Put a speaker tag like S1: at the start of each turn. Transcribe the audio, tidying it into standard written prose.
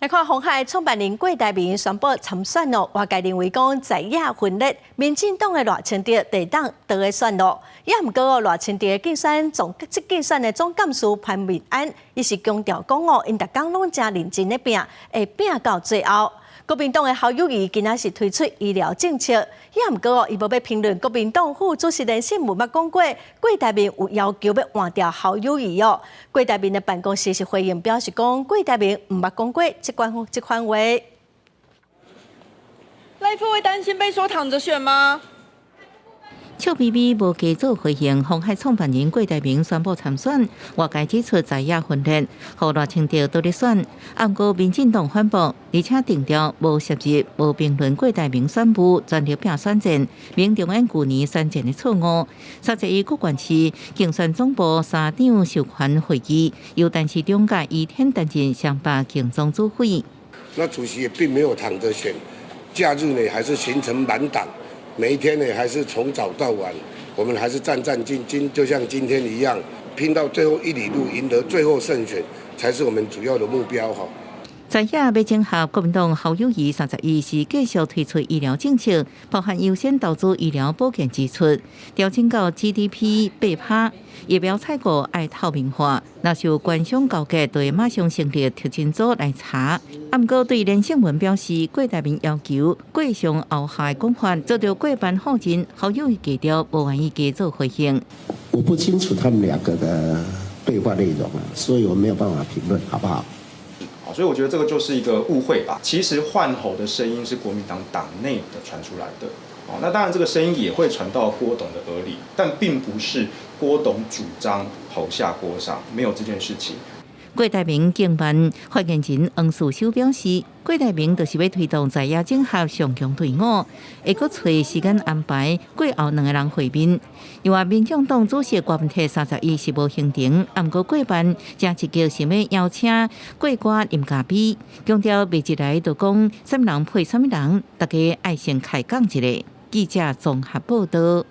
S1: 來看鴻海創辦人郭台銘宣布參選咯，外界認為講在野分裂，民進黨的賴清德會當倒咧選咯。也毋過哦，賴清德競選的總幹事潘孟安，伊是強調講哦，𪜶逐工攏誠認真咧拚，會拚到最後。國民黨的侯友宜今仔是推出醫療政策，也毋過哦，伊無欲評論國民黨副主席連勝文捌講過，郭台銘有要求欲換掉侯友宜哦。郭台銘的辦公室是回應表示講，郭台銘毋捌講過這款話。
S2: 賴副會擔心被說躺著選嗎？
S3: 笑眯眯無加做回應，鴻海創辦人郭台銘宣布參選，外界指出在野分裂，予賴清德倒咧選。毋過民進黨反駁，而且定調無涉入、無評論郭台銘選務，全力拼選戰，明重演舊年選戰的錯誤。31谷縣市競選總部三長授權會議，由陳時中佮余天擔任雙北競總主委。
S4: 那主席也並沒有躺著選，假日呢還是行程滿檔。每一天呢，還是從早到晚，我們還是戰戰兢兢，就像今天一樣，拼到最後一里路，贏得最後勝選，才是我們主要的目標哈。
S3: 在野欲整合國民黨侯友宜31是繼續推出醫療政策，包含優先投資醫療保健支出，調整到 GDP 8趴，疫苗採購愛透明化，若是有官商勾結，就會馬上成立特偵組來查。毋過對連勝文表示，郭台銘要求郭上侯下的講法，遭著郭班否認，侯友宜低調，無願意加做回應。
S5: 我不清楚他們兩個的對話內容啊，所以我沒有辦法評論，好不好？
S6: 所以我覺得這個就是一個誤會吧。其實換侯的聲音是國民黨黨內的傳出來的，哦，那當然這個聲音也會傳到郭董的耳裡，但並不是郭董主張侯下郭上，沒有這件事情。
S3: 郭台銘競辦發言人黃士修表示，郭台銘就是欲推動在野整合上強隊伍，會閣揣時間安排郭侯兩个人會面。另外，民眾黨主席郭文鐵31是無行程，毋過郭辦誠積極想欲邀請郭歌飲咖啡，強調袂一來就講啥物人配啥物人，大家愛先開講一下。記者綜合報道。